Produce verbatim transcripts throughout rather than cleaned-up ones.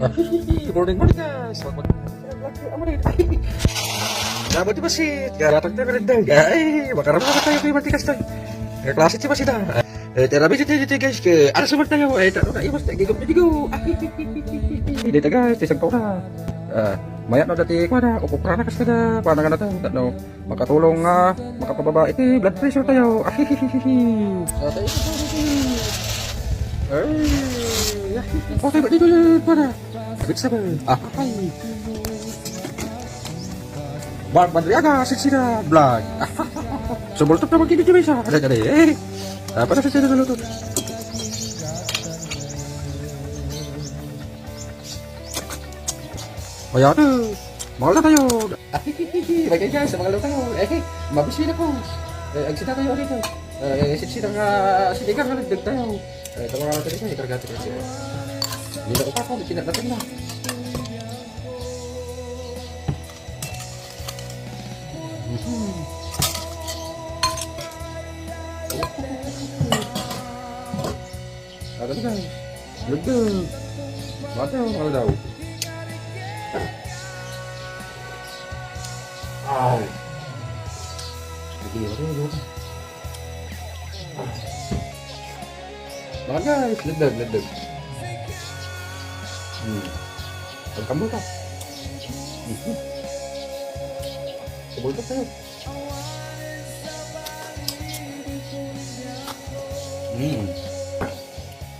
Morning, morning, guys. Mag-, mag-, mag-, mag-, Dapat di ba si Garatag na merenda? Ay, makaramdaman tayo kay Matikas tayo. Kaklase di ba sila? Eh, tira, visit tayo dito, guys. Ke, ano sa tayo? Eh, tara, kaiwas tayo. Gigo, gigo. Dito, guys, isang paura. Ah, mayat no dati, kuha na. Ukupra na kas kada. Kuha na nga na tayo. No? Makatulong nga makapababa iti blood pressure tayo. Ahihihihi. Ay, okay, ba't dito yun? Para. Sabit-sabit. Ah, ay. Mark Madriaga, Sinsina Vlog. Sumultop naman kini Jimmy sa. Aray, aray, eh. Ah, para sa sila naluto. Ayan. Mga tayo. Bagay, guys, sa mga tayo. Eh, mabisi na po. Eh, agsita tayo dito. Eh, sitsita nga, sinigang nga nagdag tayo. Eh, ito mga tayo, ikarga tayo siya. Hindi na ko pa po, sinat natin na. Mhm. Agad ka. Lugdug. Mati ang mga daw. Ay. Sige, okay, okay. Mga guys, lugdug, lugdug. Hmm. Pagkambal ka. Mhm. Sabol ka tayo. Hmm.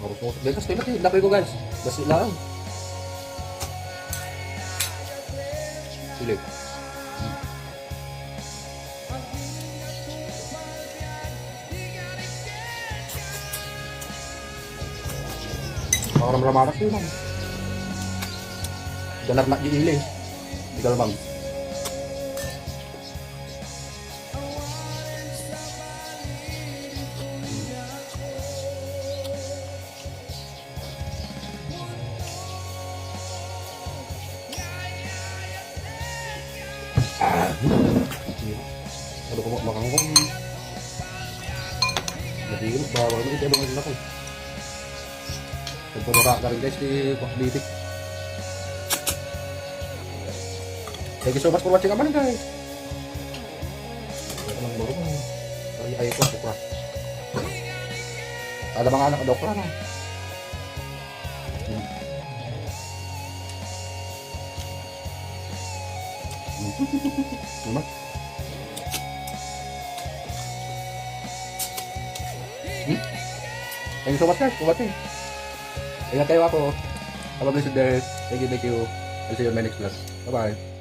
Harus mo. Bekas kayo natin. Lapay ko, guys. Basi lang. Sili. Makaramramarak yun, man. Danar na di ili. Di ka lumang. Ah, hmm. Ano ko makangkong? Jadi, bawal mo, ito yung mga laki. Nagpapara ka rin, guys, ni Pak Bitik. Thank you so much for watching naman, guys. Ay, ay, ito, okra. Ada mga anak, ada okra, no? Hmm. Ano? Hmm? Thank you so much, guys, for watching. Ingat kayo ako. Have a blessed day. Thank you, thank you. I'll see you in my next vlog. Bye-bye.